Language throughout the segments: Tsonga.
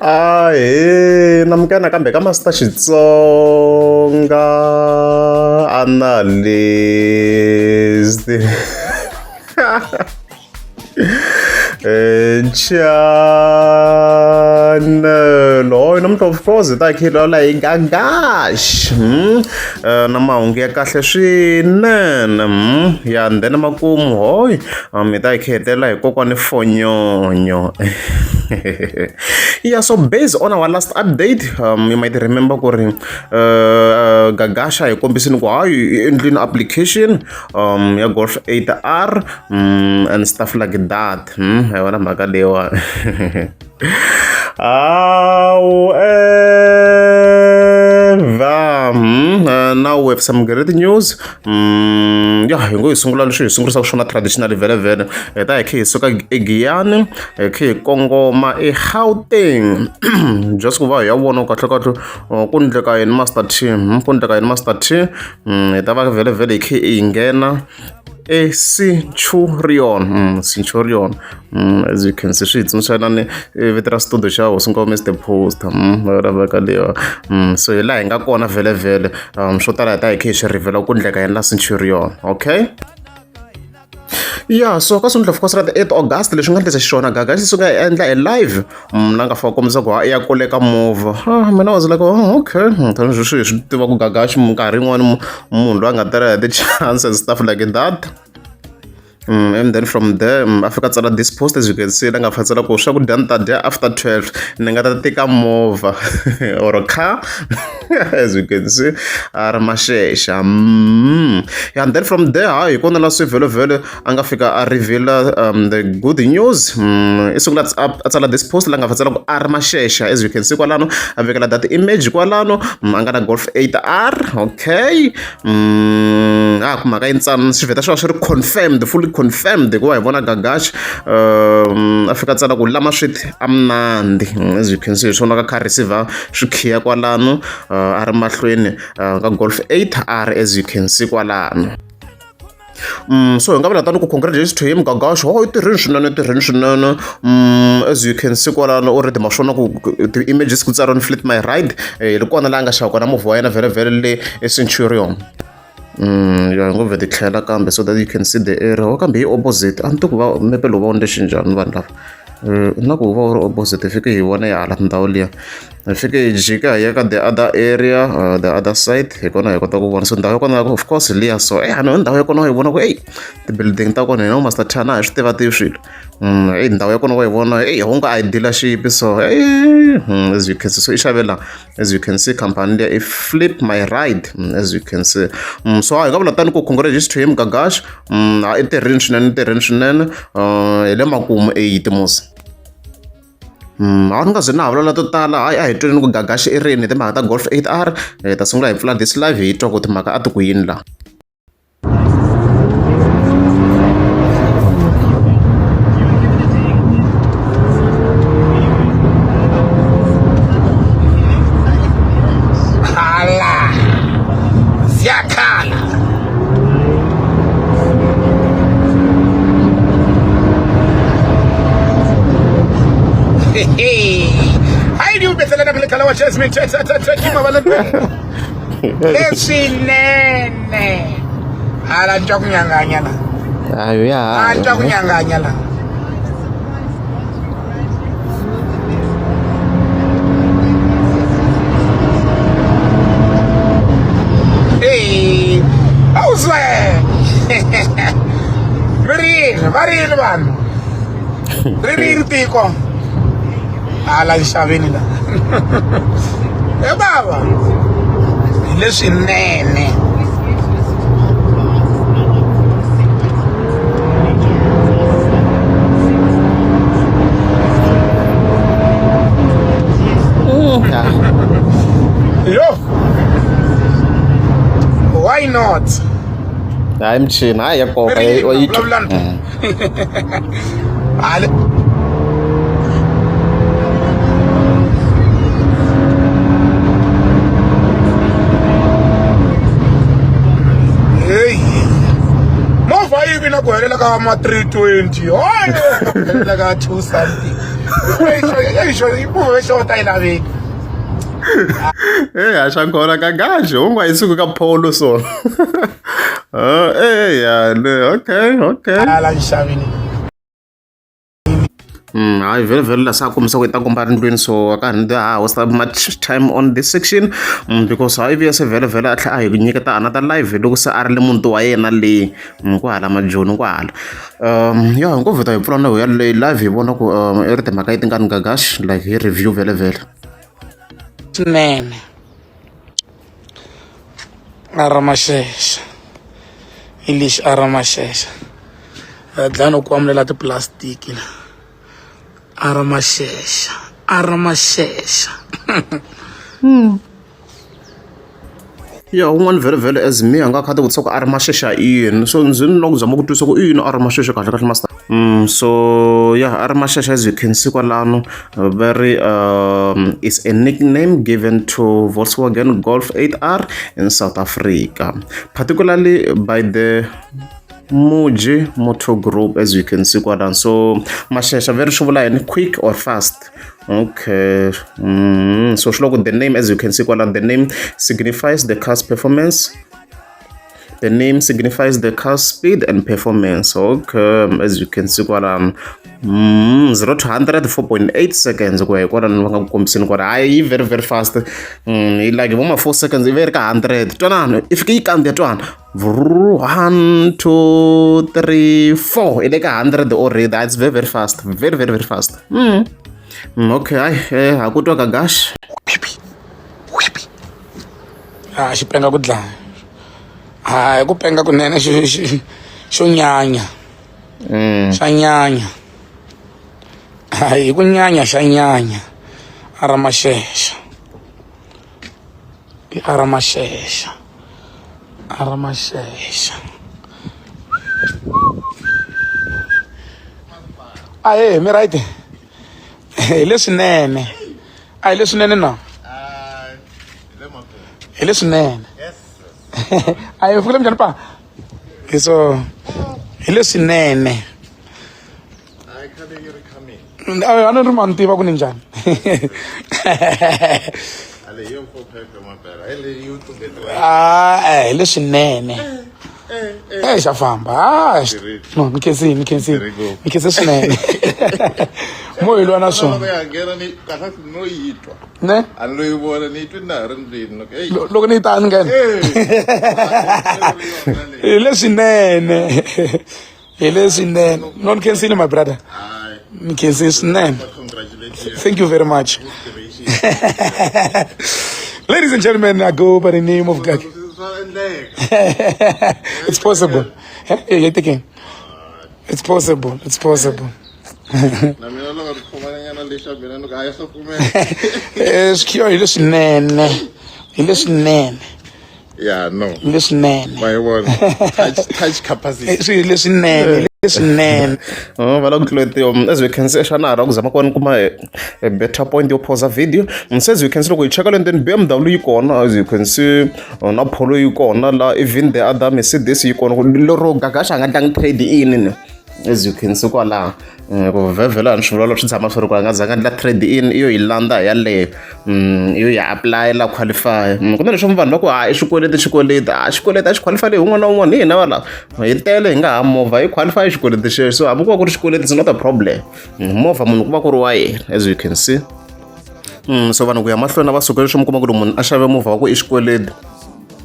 Ahee namukela nakambe ka Master Xitsonga Analyst channel hoyi namuntlha of course hi ta hi kha hi vulavula hi Gagash na mahungu ya kahle swinene ya and then makumu hoyi hi ta hi kha hi hetelela hi kokwani Fonyonyo yeah so based on our last update you might remember ku ri Gagasha hi kombisini ku hayi i endlini application ya Golf 8R and stuff like that hi yona mhaka leyiwani However, now we have some great news. Ya hi ngo hi sungula leswi hi sungurisaka swona traditionally vhele vhele hi ta hi kha hi suka eGiyani hi kha hi kongoma eGauteng just ku va hi ya vona kahle kahle ku ndleka yini Master T ku ndleka yini Master T hi ta va vhele vhele hi kha hi nghena eCenturion Centurion as you can see swi hi tsundzuxa na ni vito ra studio xa hosi Ngome Mr Post mhaka leyiwa so hi laha hi nga kona vhele vhele swo tala hi ta hi kha hi swi reveal ku ndleka yini la Centurion okay. Ya so ka Sonto of course ra ti 8 August leswi nga endlisa xiswona Gaga xi suka yi endla e live mna nga fika kombisa ku ya koleka movha mina was like oh, okay tani sweswi hi swi tiva ku Gaga xi minkarhi yin'wani munhu loyi a nga tirha hi ti-chance and stuff like that. And then from there a fika tsala this post as you can see la nga fa tsala ku swakudya ni ta dya after 12 ni nga ta teka movha or car as you can see a ri maxexa and then from there hayi hi kona la swi vhelovhele a nga fika a reveal the good news i sungula a tsala this post la nga fa tsala ku a ri maxexa as you can see kwalano a vekela that image kwalano a nga na Golf 8R okay a ku mhaka yintsanana swi vheta swi va swi ri confirmed fully confirmed hikuva hi vona Gagash a fika tsala ku lama swi a mnandzi as you can see hi swona ka kha receiver swi khiya kwalano a ri mahlweni ka Golf 8R as you can see kwalano. So hi nga vula tani ku congratulations to him Gagash ho i tirhini swinene i tirhini swinene as you can see kwalano already ma swona ku ti-images ku tsariwa ni flip my ride hi kona laha a nga xava kona movha wa yena vhele vhele le eCenturion. Ya hi ngo vhete tlhela kambe so that you can see the area wa kambe hi opposite a ni tivi ku va mepe lowu va wu endle xinjhani vanhu lava na ku va wu ri opposite hi fike hi vona hi hala ndhawu liya hi fike hi jika hi ya ka the other area the other side hi kona hi kota ku vona so ndhawu ya kona of course liya so eya no ndhawu ya kona wa yi vona ku eyi ti-building ta kona hina Master T a hi swi tiva tivi swilo eyi ndhawu ya kona wa yi vona eyi ho nga a yi dealership so as you can see so i xave la as you can see company liya i flip my ride as you can see so hi nga vula tani ku congratulations to him Gagash i tirhini swinene i tirhini swinene hi le makumu 8 musi a ni nga zi na ha vulavula to tala hayi a hi tweni ku Gagash i rini hi timhaka ta Golf 8R hi ta sungula hi pfula this live hi twa ku timhaka a ti ku yini laha. Hala ziyakhala hayi ndiwubethelana kule khala wa Jasmine leswinene hala ni twa ku nyanganya la ayo ya a ni twa ku nyanganya la Hey, awuzwe mi ri yini va ri yini vanhu ri ri tiko hala nxaveni la e bava hi leswinene yo why not hayi mchini hayi ya koka yi vulavulani Ale Hey. Movha yi vi na ku helela ka ma 320. Hayi, ku helela ka 2 something. Movha xota yi laveki. Hey, haxa kona ka gaxo u nga yi suki ka polo so. Eh, ya, okay, okay. Ala nxavini. Hayi vhele vhele la sa kombisa ku i ta komba ndlwini so a ka ha ni ha waste much time on this section because hayi vuya se vhele vhele a tlhela a hi nyiketa another live loko se a ri le muti wa yena le kwahala majoni kwahala ya hi ngo vheta hi pfula na hoya leyi live hi vona ku i ri timhaka yi tingani gagash like hi review vhele vhele Swinene. A ra maxexa. Hi lexi a ra maxexa. Va dlaya no kwamulela tipulasitiki la. A ra maxexa. A ra maxexa. Ya un'wana vhele vhele as me a nga kha ti vutisa ku a ri maxexa i yini so ndzi ni loko zama ku twisisa ku i yini a ri maxexa kahle kahle master so yeah a ri maxexa as you can see kwalano very is a nickname given to Volkswagen Golf 8R in South Africa particularly by the Muji Motor Group as you can see kwalano so maxexa very swi vula yini quick or fast. Okay. So Shloko, the name, as you can see, kwala, the name signifies the car's performance. The name signifies the car's speed and performance. Okay, as you can see, kwala, 0 to 100 4.8 seconds. Ku ya kwala ni va nga ku kombiseni kwala. Hayi, yi very very fast. Yi like voma 4 seconds yi ve ri ka 100. Twanana, i fike yi kandziya twana. 1 2 3 4. I le ka 100 already. It's very very fast. Very very very fast. Okay, hayi, ha ku twa gagash. A xi penga ku dlaya. Hayi ku penga kunene xo nyanya. Xa nyanya. Hayi ku nyanya xa nyanya. A ra maxexa. I a ra maxexa. A ra maxexa. Ahee, mi right? Hi leswinene. A hi leswinene na? Hi leswinene. A hi fikile njhani pa? Hi so hi leswinene. A ni ri ma ni tiva ku ni njhani. Ah, hi leswinene. Eh, xa famba. Ah, no, ni khensini, ni khensini. Ni khense swinene. Mo hi lwa na swona. Ne? A ni lo yi vona ni yi twi na ha ri ndlwini loko eyi Loko ni yi ta ni nghena. Hi leswinene. Hi leswinene. No, ni khensile my brother. Ni khensile swinene. Thank you very much. Ladies and gentlemen, I go by the name of Gag. It's possible. Hey, you're taking. It's possible. It's possible. Na mina loko ni khomanyana lexa mina ni ku hayi swa pfumela. Swikhiwa hi leswinene. Hi leswinene. Yeah, no. Hi leswinene. Ma yi vona. Touch capacity. Swi hi leswinene, leswinene. Oh, va la ku tluletiwa. As we can see, xana ha ra ku zama ku va ni kuma a better point yo pause video. So as you can see, loko hi cheka le ndzeni BMW yi kona, as you can see, na Polo yi kona la, even the other Mercedes yi kona. Lero Gagash a nga tlangi trade in ni. As you can see kwalaho. Ku vhevhela ni swivulwa swi tshama swi ri kona nga zanga endla trade in i yo yi landza yaleyo i yo yi apply la qualify. Ku na leswi vanhu va ku ha i xikweleti xikweleti a xikweleti a xi qualify leyi un'wana na un'wana hi hina valava hi tele hi nga ha movha yi qualify xikweleti xexo so hambi ku va ku ri xikweleti it's not a problem. Movha munhu ku va ku ri wa yena as you can see. So vanhu ku ya mahlweni a va sukeli swi mi kuma ku ri munhu a xave movha wa ku i xikweleti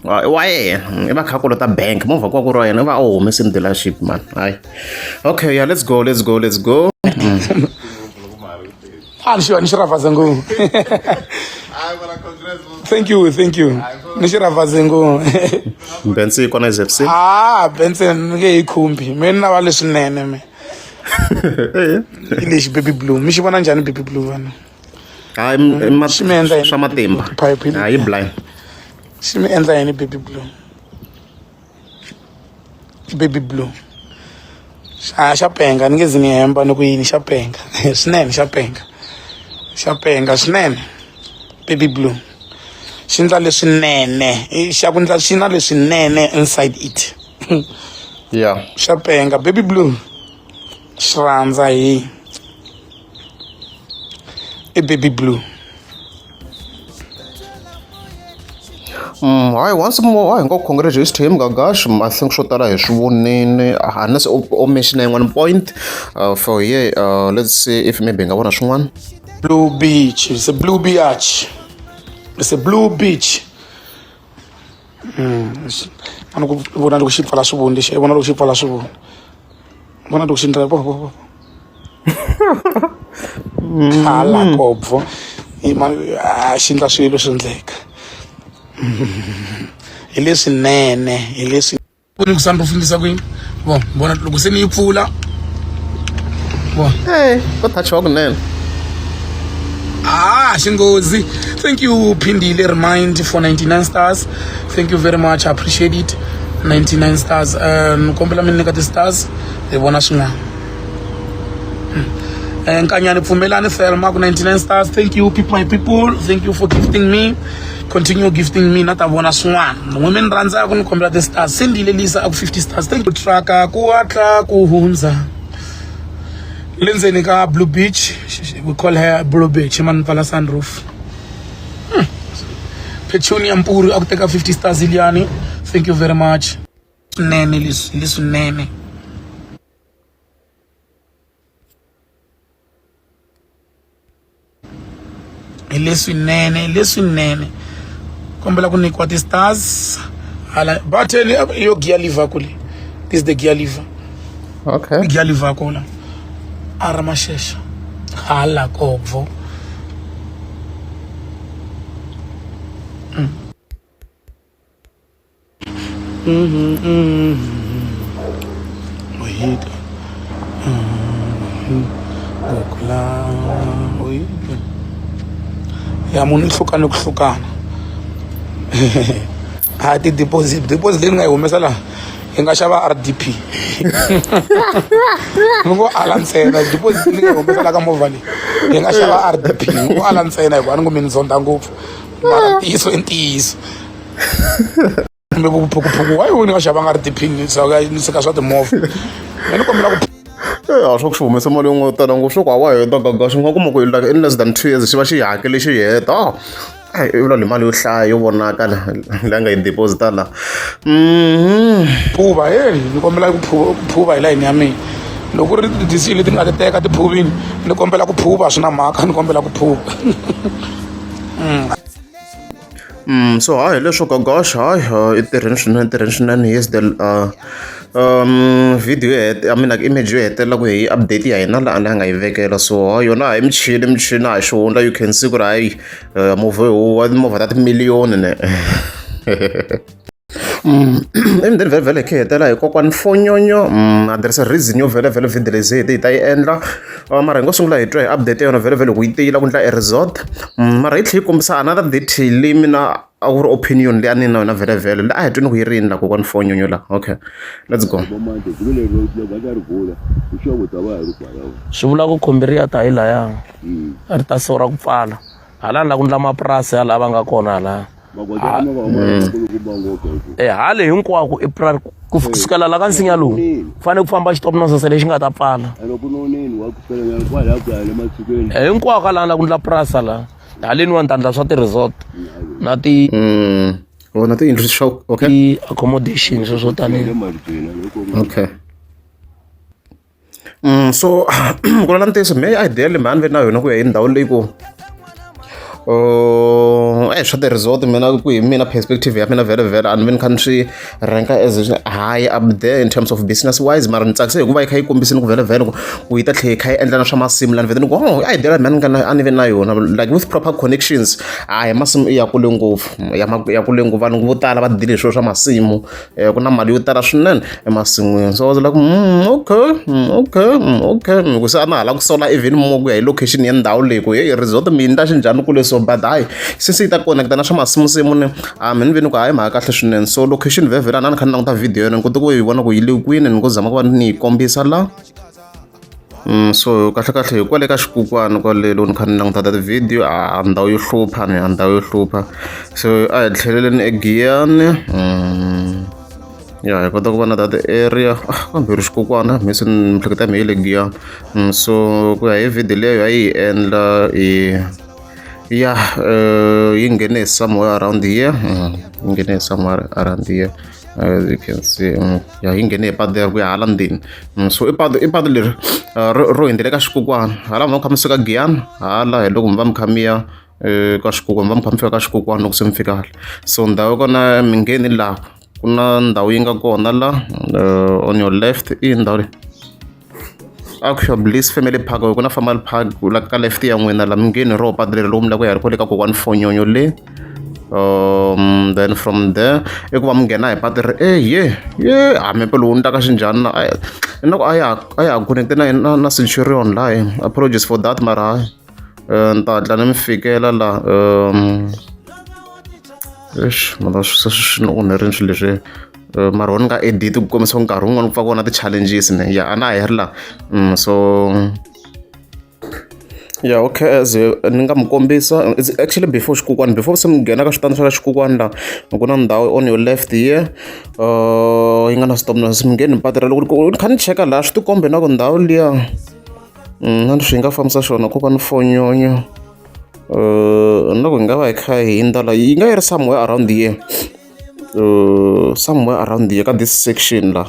i wa yena i va kha kolota bank movha ku va ku ri wa yena i va a wu humesini dealership man hayi. Okay, yeah, let's go, let's go, let's go. A ni xi ni xi ravaze ngopfu. Thank you, thank you. Ni xi ravaze ngopfu. Benz yi kona ZFC. Ah, Benz ni nge yi khumbi. Mina na va leswinene me. Hi lexi baby blue. Mi xi vona njhani baby blue vanhu? Hayi, Xi mi endla yini? swa matimba. Pipe. Hayi blind. Xi mi endla yini baby blue? Baby blue. A xa penga ni nge zi ni hemba ni ku yini xa penga. Swinene xa penga. Xa penga swinene. Baby blue. Xi ndla leswinene. Xa ku ndla xi na leswinene inside it. Yeah. Xa penga baby blue. Xi rhandza hi. I baby blue. Hayi, once more hi ngo congratulations to him, Gagash. I think swo tala hi swi vonini, unless o mention yin'wana point for here. Let's see if maybe hi nga vona swin'wana. Blue Beach. It's a blue beach. It's a blue beach. A ni ku vona loko xi pfala swivoni lexi, i vona loko xi pfala swivoni. Vona loko xi ndla vo vo vo. Hala kobvo. I ma a xi ndla swilo swi ndleka. Hi leswinene, hi leswi ku ni ku sunroof ndlisa ku yini? Vona, vona loko se ni yi pfula. Vona. Hey, ko touch kunene. Ah, xinghozi. Thank you, Phindile Remind for 99 stars. Thank you very much. I appreciate it. 99 stars. Kombela mi nyika ti-stars hi vona swin'wana. Nkanyani Pfumelani Thelma ku 99 stars. Thank you, people, my people. Thank you for gifting me. Continue gifting me. Na ta vona swin'wana. N'we mi ni rhandzaka ni kombela ti-stars. Sendile Lisa aku 50 stars. Thank you. Trucka ku hatla ku hundza. Le ndzeni ka Blue Beach, we call her Blue Beach, mani pfala sunroof. Petunia Mpuru a ku teka 50 stars liyani. Thank you very much. Swinene leswi, leswinene. Hi leswinene, leswinene. Kombela ku nyikiwa ti-stars. Hala button yo gear lever kule. This is the gear lever. Okay. Gear lever kona. Ara mashesha. Hala kobvo. Mojito. Ya munhu i hlukana ku hlukana. A ti-deposit, deposit leyi ni nga yi humesa laha hi nga xava RDP. Ni ngo ala ntsena deposit leyi ni nga yi humesa laha ka movha leyi hi nga xava RDP. Ni ngo ala ntsena hikuva ni ngo mi ni zonda ngopfu. Mara ntiyiso i ntiyiso. Kumbe vuphukuphuku why ni nga xavanga RDP ni tshika swa timovha. Mina ni kombela ku A swa ku xi humesa mali yo ngo tala ngopfu swo ku a wa heta Gagash, u nga kuma ku like in less than 2 years xi va xi hakele xi heta. I vula ni mali yo hlaya yo vonaka la leyi nga yi deposit-a la. Phuva he ni kombela ku phuva hi layeni ya mina. Loko ku ri ti-decision leti ni nga ti teka ti phuvini ni kombela ku phuva swi na mhaka ni kombela ku phuva. So hayi leswo Gagash, hayi i tirheni swinene, tirheni swinene. Yes, the video yo I mean like image yo hetelela ku hi update ya hina laha a nga yi vekela, so hayi yona hayi michini michini a hi xihundla, you can see ku ri hayi movha yo movha ta timiliyoni ne. Ivi then vhele vhele hi khe hetela hi kokwani Fonyonyo. There is a reason yo vhele vhele video leyi se hi ta yi endla, mara hi ngo sungula hi twa hi update ya yona vhele vhele ku yi tiyile ku ndla e resort, mara yi tlhela yi kombisa another detail leyi mina a ku ri opinion leyi a ni na yona vhele vhele leyi a hi twini ku yi ri yini la kokwani Fonyonyo la. Okay, let's go. Swi vula ku khumbi ri ya ta hi laya ri ta sora ku pfala hala la ku ndla mapurasi hala va nga kona hala. E hale hinkwako i ku sukela la ka nsinya lowu fanele ku famba xitopo nonsense lexi nga ta pfala hinkwako ka laha la ku ndla purasa la haleni wa ni ta ndla swa ti-resort na ti Vona tiyindlu swa okay ti-accommodation sweswo swo tanihi. Okay. So ku vulavula ntiyiso mehe idea leyi mehe a ni ve na yona ku ya hi ndhawu leyi ku swa ti-resort mina ku hi mina perspective ya mina vhele vhele a ni ve ni kha ni swi rank as high up there in terms of business wise, mara ni tsakise hikuva yi kha yi kombisini ku vhele vhele ku yi ta tlhela yi kha yi endla na swa masimu lani vhele ni ku oh idea leyi mehe ni nga na a ni ve na yona like with proper connections, hayi masimu i ya kule ngopfu, ya ya kule ngopfu, vanhu vo tala va dile hi swilo swa masimu, ku na mali yo tala swinene emasin'wini. So I was like, okay, okay, okay, ku se a na ha lava ku sola even more ku ya hi location ya ndhawu leyi ku hey resort mi endla xinjhani kule so, but hayi since yi ta connecta na swa masimusimu ni a mi ni ve ni ku hayi mhaka kahle swinene. So location vhevhele a na ni kha ni languta video ya yona ni kote ku yi vona ku yi le kwini, ni ngo zama ku va ni yi kombisa la. So kahle kahle hi kwale ka xikukwani kwale loko ni kha ni languta ta ti-video, a ndhawu yo hlupha ni a ndhawu yo hlupha, so a hi tlheleleni eGiyani. Ya, hi kota ku vona that area. Ah, kambe ri xikokwana mi se ni mihleketa mi yi le Giyani. So ku ya hi video leyo a yi endla hi ya yi nghene somewhere around here. Yi nghene somewhere around here, as you can see. Ya, yi nghene hi patu leri ku ya hala ndzeni. So i patu leri ro hundzela ka xikokwana hala mi va mi kha mi suka Giyani, hala hi loko mi va mi kha mi ya ka xikokwana, mi va mi kha mi fika ka xikokwana loko se mi fika hala. So ndhawu ya kona mi ngheni laha ku na ndhawu yi nga kona la on your left, i ndhawu leyi Actual Bliss Family Park. Ku na family park la ka left ya n'wina la mi ngheni ro patu leri loko mi lava ku ya ri kwale ka kokwani Fonyonyo le. Then from there i ku va mi nghena hi patu ri e ye ye a mepe lowu ni ta ka xinjhani na na ku a ya connect na Centurion laha. Apologies for that, mara hayi, ni ta hatla ni mi fikela la. Eish, mara swi swi ni onherini swilo leswi, mara ni nga edit ku kombisa ku nkarhi wun'wani ku pfa ku va na ti-challenges ne. Ya, a na ha yi ri la. So yeah, okay, as ni nga mi kombisa, it's actually before xikokwani, before se mi nghena ka switandi swa ka xikokwani la ku na ndhawu on your left here yi nga na stop na se mi ngheni patu ra loko ni kha ni cheka laha swi tikombe na ku ndhawu liya na leswi hi nga fambisa xona kokwani Fonyonyo, na ku hi nga va hi kha hi hundza la, yi nga yi ri somewhere around here, somewhere around here ka this section la,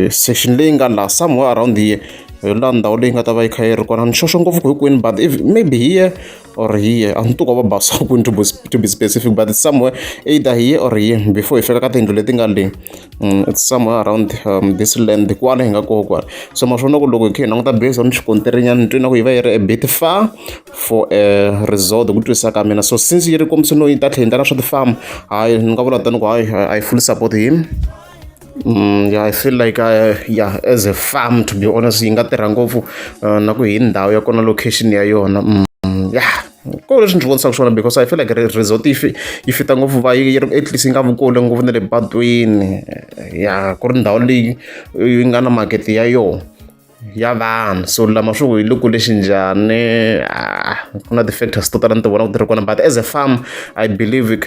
section leyi nga la, somewhere around here hi laha ndhawu leyi nga ta va yi kha yi ri kona. Ni xoxo ngopfu ku hi kwini, but if maybe here or here, a ni tu va basa kwini to be specific, but it's somewhere either here or here before hi fika ka tiyindlu leti nga le. It's somewhere around this land kwala hi nga koho kwala. So ma swona ku loko hi kha hi languta based on xikontirinyana, ni twi na ku yi va yi ri a bit far for a resort ku twisisa ka mina. So since yi ri kombisa no yi ta tlhela yi endla na swa ti-farm, hayi, ni nga vula tani ku hayi, I fully support him. Yeah, I feel like yeah, as a farm, to be honest, yi nga tirha ngopfu na ku hi ndhawu ya kona, location ya yona. Yeah, ko leswi ndzi vonisaka swona because I feel like resort yi fita ngopfu va yi ri at least yi nga vi kule ngopfu na le patwini. Ya, ku ri ndhawu leyi yi nga na makete ya yona ya vanhu, so lama swo ku yi le kule xinjhani, ah, ku na ti-factors to tala ni ti vona ku ti ri kona, but as a farm I believe it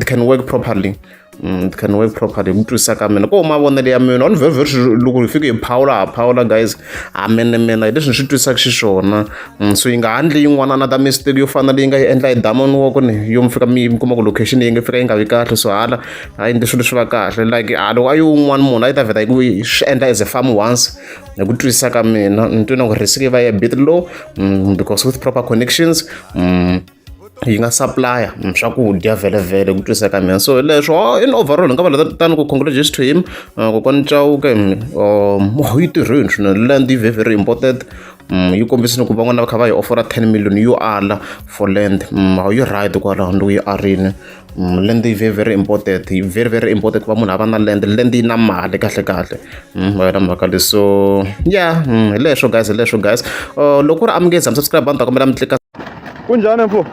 can work properly. It can work properly ku twisisa ka mina, ko mavonelo ya mina on very very. Loko hi fike hi phawula, ha phawula guys, ha mene mina hi leswi ni swi twisaka xiswona. So yi nga handli yin'wana another mistake yo fana leyi nga yi endla hi Diamond Walk ni yo mi fika mi kuma ku location yi nga fika yi nga vi kahle. So hala a endli swilo swi va kahle, like a loko a yi wun'wana munhu a yi ta vheta hi ku swi endla as a farm once. Hi ku twisisa ka mina, ni twi na ku risk yi va yi a bit low, because with proper connections yi nga supplya swakudya vhele vhele, ku twisisa ka mina. So leswo, oh, in overall ni nga vula tani ku congratulations to him, kokwani Chauke. Yi tirheni swinene land, yi very very important. Yi kombisile ku van'wana va kha va yi offer 10 million yo ala for land. Yi right kwalaho loko yi arini. Land yi very very important, yi very very important ku va munhu a va na land. Land yi na mali kahle kahle. Yona mhaka leyi. So yeah, hi leswo guys, hi leswo guys. Loko ku ri amukeza mi subscribe, a ni ta kombela mi tlika. Kunjhani mfo?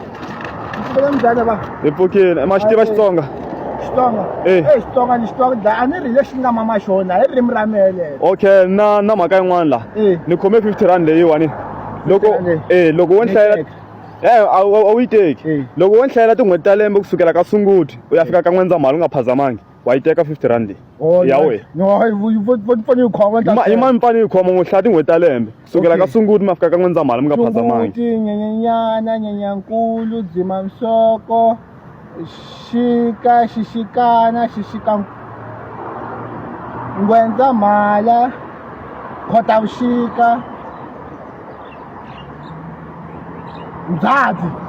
Njhani ba? Hi pfukile. Ma xi tiva Xitsonga? Xitsonga. Eh. Eh, Xitsonga ni Xitsonga dla a ni ri lexi nga mama xona hi ririmi ra mehe lero. Okay, na mhaka yin'wana la. Eh. Ni khome 50 rand leyiwani. Loko rand leyi? eh loko wo Ni nhlayela teka. Eh, a wu yi teki. Eh. Loko wo nhlayela tin'hweti ta lembe kusukela ka Sunguti u ya fika ka N'wendzamhala u nga phazamangi, wa yi teka 50 rand leyi. Oh, Ya wena. No, yi fanele yi khoma. Yi ma mi fane yi khoma n'wi hlaya tin'hweti ta lembe kusukela ka Okay. Sunguti ma fika ka N'wendzamhala mi nga phazamangi. Sunguti, Nyenyenyana, Nyenyankulu, Dzivamusoko, Xika, Xixikana, Xixika, N'wendzamhala, Khotavuxika, Ndzhati.